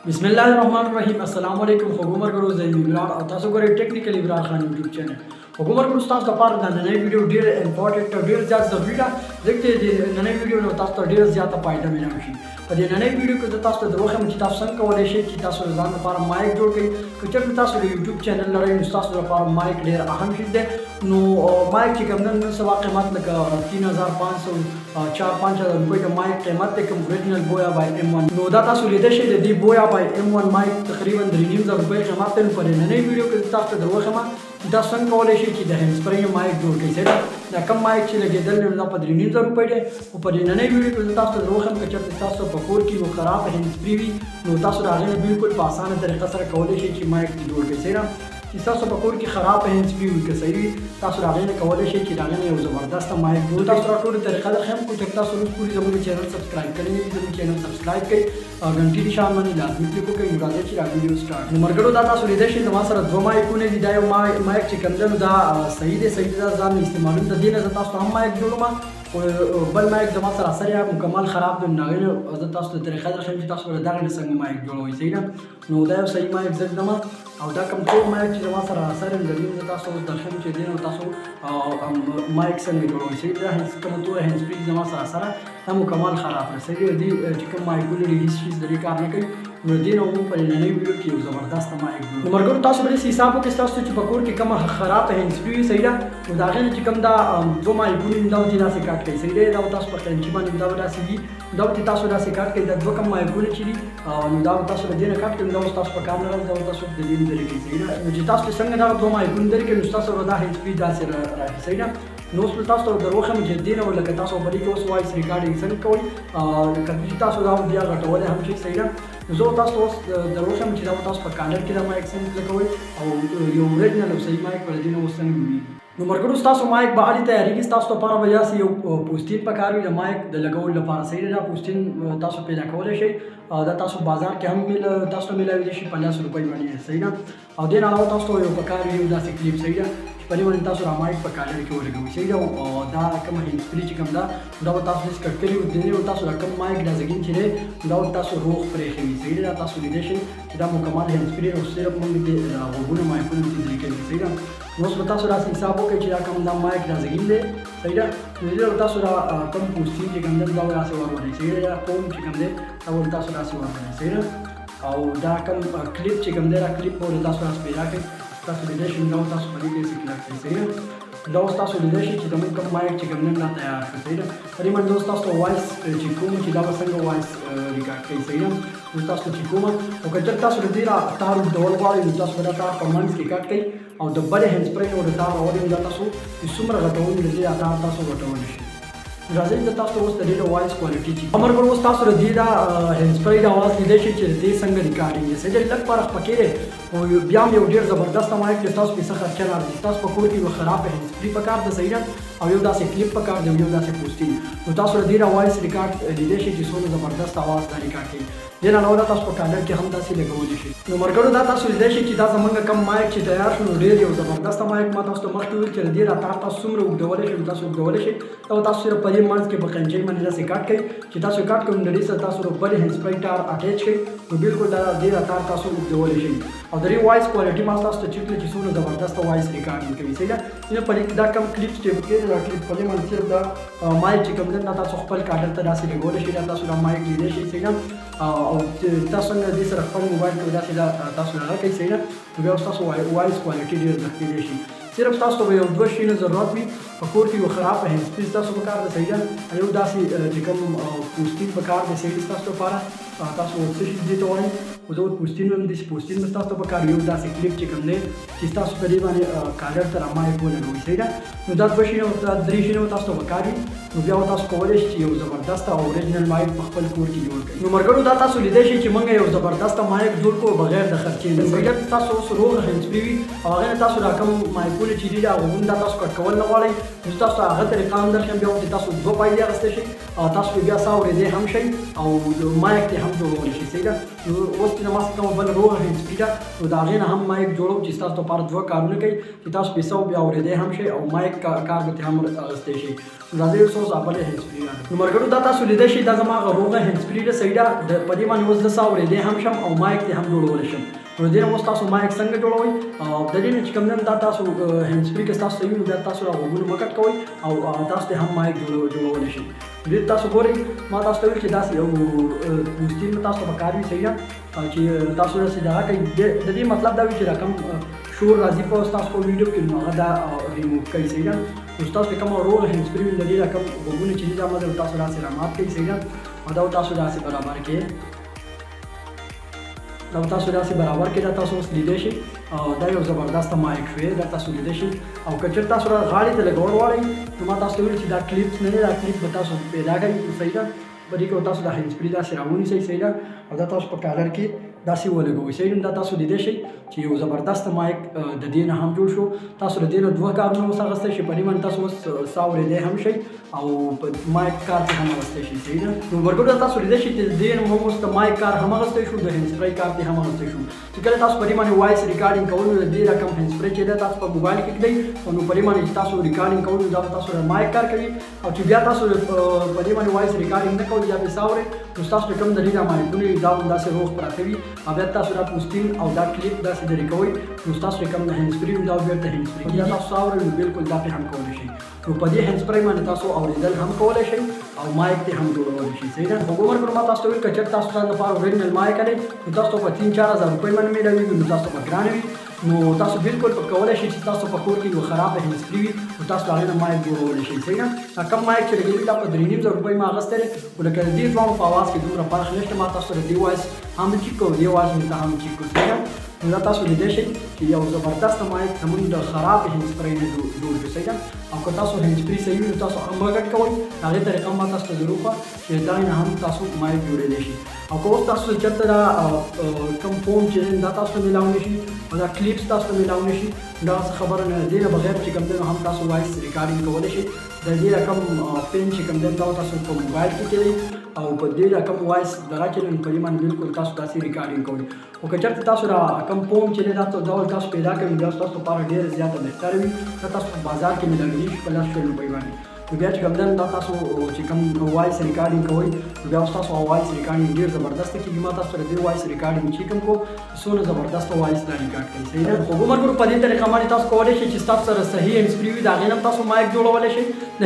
بسم الله الرحمن الرحیم. السلام علیکم خوږو ملګرو، زه یم ابرار او تاسو ګورئ ټیکنیکل ابرار خان یوټیوب چینل. خوږو ملګرو، ستاسو لپاره د نننۍ ویډیو ډېره important او ډېر زیات ضروري ده، ځکه چې د نننۍ ویډیو نو تاسو ته ډېره زیاته فایده میلاو شي. په دې نننۍ ویډیو کې زه تاسو ته دروښیم چې تاسو څنګه کولی شئ چې تاسو د ځان لپاره مایک جوړ کړئ. که چېرته تاسو د یوټیوب چینل لرئ، نو ستاسو لپاره مایک ډېر اهم شی دی. نو مایک چې کوم نن سبا قیمت لکه 3500، 4-5 هزار روپۍ د مایک قیمت دی، کوم اوریجنل بویا بای ایم 1. نو دا تاسو لیدای شئ، د دې بویا بای ایم 1 مایک تقریبا 3,500 روپۍ قیمت دی. نو په دې نننۍ ویډیو کې زه تاسو ته دروښیم چې تاسو څنګه کولی شئ چې د هینډسپري مایک جوړ کړئ. صحیح ده، دا کوم مایک چې لګېدل نو دا په 3,500 روپۍ دی، خو په دې نننۍ ویډیو کې زه تاسو ته دروښیم که چېرته تاسو په کور کې یو خراب هینډسپري وي، نو تاسو د هغې نه بالکل په اسانه طریقه سره کولی شئ چې مایک جوړ کړئ. صحیح ده، چې تاسو په کور کې خراب هینډسپري وي که صحیح وي، تاسو د هغې نه کولی شئ چې د هغې نه یو زبردسته مایک جوړ. تاسو را ټولو طریقه درښیم. که چېرته تاسو اوس پورې زموږ چینل سبسکرایب کړی نه وي، زموږ چینل سبسکرایب کړئ او ګنټي نشان باندې لازمي کلیک وکړئ. نو راځئ چې دا ویډیو سټارټ. نو ملګرو، دا تاسو لیدای شئ، زما سره دوه مایکونه دي. دا یو مایک چې کوم دی، نو دا صحیح دی، صحیح دی، دا ځان استعمالوم. د دې نه زه تاسو ته هم مایک جوړوم، خو بل مایک زما سره اثر یا مکمل خراب دی. نو هغې نه زه تاسو ته طریقه درښیم چې تاسو به دغه نه څنګه مایک جوړوئ. صحیح ده، نو دا یو صحیح مایک زه ږدم او دا کوم تور مایک چې زما سره اثر د دې زه تاسو اوس درښیم چې دې نو تاسو مایک څنګه جوړوئ. صحیح ده، کوم تور هینډسپري زما سره سره دا مکمل خراب دی. صحیح دی، دې چې کوم مایکونه دي، هیڅ چیز د دې کار نه کوي. نو دې نه موږ په نننۍ ویډیو کې یو زبردست مایک جوړ. نو ملګرو، تاسو به داسې حساب وکړئ، تاسو چې په کور کې کومه خرابه هینډسپري وي، صحیح ده، نو د هغې نه چې کوم دا دوه مایکونه دي، دا به داسې کټ کړئ. صحیح دی، دا به تاسو په قینچي باندې دا به داسې وي، دا به تاسو داسې کټ کړئ. دا دوه کوم مایکونه چې دي، نو دا به تاسو له دې نه کټ کړئ، دا اوس تاسو په کار نه راځي، دا به تاسو د دې نه لرې کړئ. صحیح ده، نو چې تاسو څنګه دغه دوه مایکونه لرې کړئ، نو تاسو به دا هینډسپري داسې راځي. صحیح ده، نو اوس تاسو ته دروښیم چې دې نه لکه تاسو په دې کې اوس وایس ریکارډینګ څنګه کوئ، لکه چې تاسو دا بیا غټولی هم شئ. صحیح ده، نو زه تاسو اوس دروښیم چې دا تاسو په کالر کې دا مایک څنګه لګوئ او یو اوریجنل او صحیح مایک پر دې نه اوس څنګه جوړېږي. نو ملګرو، ستاسو مایک به هلې تیارېږي، ستاسو لپاره به داسې یو پوستین پکار وي د مایک د لګولو لپاره. صحیح ده، دا پوستین تاسو پیدا کولی شئ، دا تاسو بازار کې هم تاسو ته میلاویدی شي په 10 روپۍ باندې. صحیح ده، او دې نه علاوه تاسو ته یو پکار وي یو داسې کلیپ. صحیح ده، چې په دې باندې تاسو را مایک په کالر کې ولګوئ. صحیح ده، او دا کومه هینډسپري چې کوم ده، دا به تاسو داسې کټ کړي، د دې تاسو دا کوم مایک دا زګین چې دی، دا به تاسو روغ پرېښی وي. صحیح ده، دا تاسو لیدی شئ چې دا مکمل هینډسپري او صرف موږ دې غوږونه مایکونه دې لرې کړي. صحیح ده، نو اوس به تاسو داسې حساب وکړئ چې دا کوم دا مایک دا زګین دی. صحیح ده، نو دې تاسو دا کوم پوستین چې کوم دی، دا به داسې ورولئ. صحیح ده، دا کوم چې کوم دی، دا به تاسو داسې ورولئ. صحیح ده، او دا کوم کلیپ چې کوم دی، دا کلیپ به تاسو داسې پیدا کړئ. تاسو لیدای شئ، دا تاسو په دې کې داسې کلک کړئ. صحیح ده، دا اوس تاسو لیدای شئ چې زموږ کوم مایک چې کوم دی، دا تیار شو. صحیح ده، په دې باندې اوس تاسو وایس چې کوم چې دا به څنګه وایس ریکارډ کوي. صحیح ده، نو تاسو چې کومه او که چېرته تاسو د دې را تار اوږدول غواړئ، نو تاسو به دا تار په منځ کې کټ کړئ او د بلې هینډسپري نه د تار راوړئ. نو دا تاسو چې څومره غټول، د دې تار تاسو غټولی شئ. راځئ چې تاسو اوس د دې د وایس کوالټي چې عمر اوس تاسو د دې دا هینډسپري د اواز لیدای شئ چې د دې څنګه ریکارډینګ دی. صحیح دی، لږ فرق پکې دی، خو بیا هم یو ډېر زبردست مایک دی. تاسو پیسې خرچه نه ارزي. تاسو په کور کې یو خراب هینډسپري پکار ده، صحیح ده، او یو داسې کلیپ پکار دی او یو داسې پوستین. نو تاسو د دې دا وایس ریکارډ لیدای شئ چې څومره زبردست اواز دا ریکارډ کوي. دې نه علاوه دا تاسو په کالر کې هم داسې لګولی شئ. نو ملګرو، دا تاسو لیدای شئ چې دا زمونږ کوم مایک چې تیار شو، نو ډېر یو زبردست مایک. ما تاسو ته مخکې وویل چې د دې را تار تاسو څومره اوږدولی شئ، نو تاسو اوږدولی شئ. دا تاسو صرف په دې منځ کې په قینچۍ باندې داسې کټ کړئ. چې تاسو کټ کړئ، نو د دې سره تاسو د بلې هینډسپري تار اټیچ کړئ، نو بالکل دا دې را تار تاسو اوږدولی شئ. او د دې وایس کوالټي ما تاسو ته چک کړه چې څومره زبردست وایس ریکارډینګ کوي. صحیح ده، نه په دې دا کوم کلیپ چې پکې دا کلیپ په دې باندې صرف دا مایک چې کوم دی، دا تاسو خپل کالر ته داسې لګولی شئ. دا تاسو دا مایک لیدی شئ. صحیح ده، او تاسو څنګه دې سره خپل موبایل کې داسې دا تاسو هغه کوئ. صحیح ده، نو بیا اوس تاسو وایس کوالټي ډېر ښه کېدی شي. صرف تاسو ته به یو دوه شیونه ضرورت وي. په کور کې یو خراب هینډسپري تاسو پکار ده، صحیح ده، یو داسې چې کوم پوستین پکار دی. صحیح دی، ستاسو لپاره تاسو څه شي دې ته وایي، خو زه پوستین وایم، داسې پوستین به ستاسو ته پکار، یو داسې کلیپ چې کوم دی چې ستاسو په دې باندې کالر ته را مایک ولګوي. صحیح ده، نو دا دوه شیونه، دا درې شیونه تاسو ته پکار وي. نو بیا تاسو کولی شئ چې یو زبردست او اوریجنل مایک په خپل کور کې جوړ کړئ. نو ملګرو، دا تاسو لیدای شئ چې موږ یو زبردست مایک جوړ کړو بغیر د خرچې نه. صحیح ده، تاسو اوس روغ هینډسپري وي او هغې نه تاسو دا کوم مایکونه چې دي، دا غوږونه دا تاسو کټ کول نه غواړئ، نو تاسو هغه طریقه هم درښیم. بیا چې تاسو دوه فایدې اخیستی شئ او تاسو بیا ساه اورېدی هم شئ او مایک ته هم جوړولی شئ. صحیح ده، نو اوس چې زما سره کومه بله روغه هینډسپري ده، نو د هغې نه هم مایک جوړوم چې ستاسو لپاره دوه کارونه کوي، چې تاسو پرې ساه بیا اورېدی هم شئ او مایک کار به ترې هم اخیستی شئ. نو راځئ اوس اوس بله hands free راکړه. نو ملګرو دا تاسو لیدی شئ، دا زما هغه روغه hands free ده، صحیح ده. په دې باندې اوس زه څه اورېدی هم شم او mic ته هم جوړولی شم. نو دې نه اوس تاسو mic څنګه جوړوئ؟ د دې نه چې کوم دی دا تاسو hands free که ستاسو صحیح وي نو بیا تاسو دا غوږونه مه کټ کوئ او تاسو ته هم mic جوړولی شئ. دې تاسو ګورئ، ما تاسو ته ویل چې داسې یو پوستین به تاسو ته پکار وي، صحیح ده، چې تاسو داسې دغه کوئ. د دې مطلب دا وي چې دا کوم شور راځي په ستاسو په ویډیو کې نو هغه دا ریموو کوي، صحیح ده. نو ستاسو چې کوم روغ hands free وي د دې دا کوم غوږونه چې دي دا مطلب تاسو داسې رامات کوئ، صحیح ده، او دا تاسو داسې برابر کړئ، دا تاسو داسې برابر کړئ. دا تاسو اوس لیدی شئ، دا یو زبردسته mic شوی، دا تاسو لیدی شئ. او که چېرې تاسو را غاړې ته لګول غواړئ نو ما تاسو ته ویل چې دا clips نه دی، دا کلیپ به تاسو پیدا کړئ، صحیح ده. په دې کې به تاسو دا hands free داسې راونیسئ، صحیح ده، او دا تاسو په collar کې داسې ولګوئ، صحیح ده. دا تاسو لیدی شئ چې یو زبردست mic د دې نه هم جوړ شو. تاسو د دې نه دوه کارونه اوس اخیستی شئ، په دې باندې تاسو اوس څه اورېدی هم شئ او په mic کار ته هم اخیستی شئ، صحیح ده. نو ورګډو دا تاسو لیدی شئ چې د دې نه موږ اوس د mic کار هم اخیستی شو، د hands free کار ته هم اخیستی شو. چې کله تاسو په دې باندې voice recording کوئ نو د دې رقم hands free چې دی تاسو په موبایل کې ږدئ او نو په دې باندې چې تاسو recording کوئ نو دا به تاسو د mic کار کوي. او چې بیا تاسو په دې باندې voice recording نه کوئ یا پې څه اورئ نو ستاسو چې کوم د دې دا مایکونه وي دا هم داسې روغ پراته وي او بیا تاسو دا پوستین او دا کلیپ داسې لرې کوئ نو ستاسو چې کوم د hands free وي دا بېرته hands free کېږي. بیا تاسو څه اورئ نو بالکل دا پې هم کولی شئ. نو په دې hands free باندې تاسو اورېدل هم کولی شئ او mic ته هم جوړولی شئ، صحیح ده. خو ورکړو ما تاسو ته ویل که چېرې تاسو ځان دپاره original mic اخلئ نو تاسو ته په 3-4 هزار روپۍ باندې میلاویږي، نو تاسو ته به ګرانه وي. نو تاسو بالکل په کولی شئ چې تاسو په کور کې یو خرابه hands free وي نو تاسو د هغې نه mic جوړولی شئ، صحیح ده. دا کم mic چې لګېدلی دا په 3,500 روپۍ ما اخیستی دی، خو لکه د دې دواړو په اواز کې دومره فرق نشته. ما تاسو ته د دې voice هم چیک کړو، دې voice مې ته هم چیک کړو، صحیح ده. نو دا تاسو لیدی شئ چې یو زبردست mic زمونږ د خرابې hands free نه جوړ شو، صحیح ده. او که تاسو hands free صحیح وي نو تاسو هغه مه ګډ کوئ، د هغې طریقه ما تاسو ته ضرور وښوه چې دا نه هم تاسو mic جوړېدی شي. او که اوس تاسو چېرته دا کوم فون چې دی دا تاسو ته میلاو نه شي او دا clips تاسو ته میلاو نه شي، دا څه خبره نه ده. دې نه بغیر چې کوم دی نو هم تاسو voice recording کولی شئ. د دې رقم پین چې کوم دی دا تاسو په موبایل کې کېدی او په دې رقم voice دغه چې دی نو په دې باندې بالکل تاسو داسې recording کوئ. خو که چېرته تاسو دا کوم فون چې دی دا ډول تاسو پیدا کوئ دا ستاسو لپاره ډېره زیاته بهتره وي. دا تاسو په بازار کې میلاوېدی شي په 10 روپۍ باندې. نو بیا چې کوم دی دا تاسو چې کوم voice recording کوئ نو بیا اوس تاسو voice recording ډېر زبردست کېږي. ما تاسو سره دې voice recording چې کوم کو څونه زبردست voice دا ریکارډ کوي، صحیح ده. خو ملګرو په دې طریقه باندې تاسو کولی شئ چې ستاسو سره صحیح hands free وي د هغې نه هم تاسو mic جوړولی شئ. د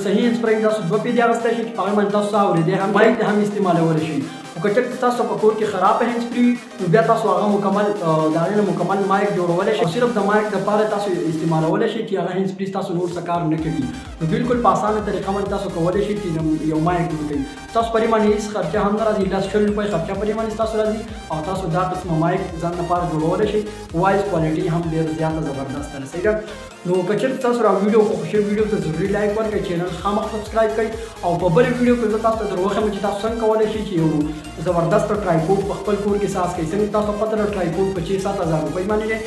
صحیح hands free تاسو دوه پیدې اخیستی شئ چې په هغې باندې تاسو څه اورېدی هم mic ته هم استعمالولی شئ. خو که چېرته تاسو په کور کې خرابه hands free وي نو بیا تاسو هغه مکمل د هغې نه مکمل mic جوړولی شئ او صرف د mic دپاره تاسو استعمالولی شئ چې هغه hands free ستاسو نور څه کار نه کوي. نو بالکل په اسانه طریقه باندې تاسو کولی شئ چې یو mic جوړ کړئ. تاسو په دې باندې هېڅ خرچه هم نه راځي، 10-20 روپۍ خرچه په دې باندې ستاسو راځي او تاسو دا قسمه mic ځان دپاره جوړولی شئ. voice quality هم ډېره زیاته زبردسته ده، صحیح ده. نو که چېرته تاسو را ویډیو خوښ شوې ویډیو ته ضروري like ورکړئ، channel خامخ subscribe کړئ او په بله ویډیو کې زه تاسو ته در وښیم چې تاسو څنګه کولی شئ چې یو زبردست tripod په خپل کور کې ساز کړئ. څنګه تاسو پته ده tripod په 6-7 هزار روپۍ باندې دی،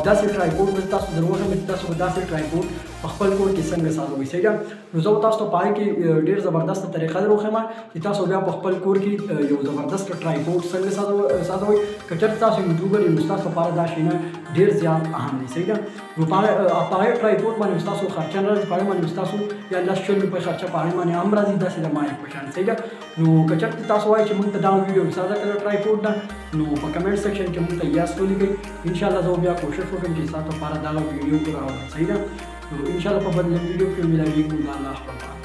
داسې tripod به تاسو در وښیم چې تاسو به داسې tripod په خپل کور کې څنګه سازوئ، صحیح ده. نو زه به تاسو ته په هغې کې ډېر زبردسته طریقه در وښیم چې تاسو بیا په خپل کور کې یو زبردست tripod څنګه سازوئ. که چېرته تاسو YouTuber یئ نو ستاسو لپاره دا شی نه ډېر زیات اهم دی، صحیح ده. نو په هغې tripod باندې ستاسو خرچه نه راځي، په هغې باندې ستاسو یا 10-20 روپۍ خرچه په هغې باندې هم راځي، داسې د mic په شان، صحیح ده. نو که چېرته تاسو وایئ چې موږ ته دا ویډیو ساده کړه tripod ده نو په comment section کې موږ ته yes ولیکئ، انشاءالله زه به بیا کوشش وکړم چې ستاسو لپاره دا ویډیو راوړم، صحیح ده. نو انشاءالله په بل ویډیو کې ملاویږو. د الله په امان.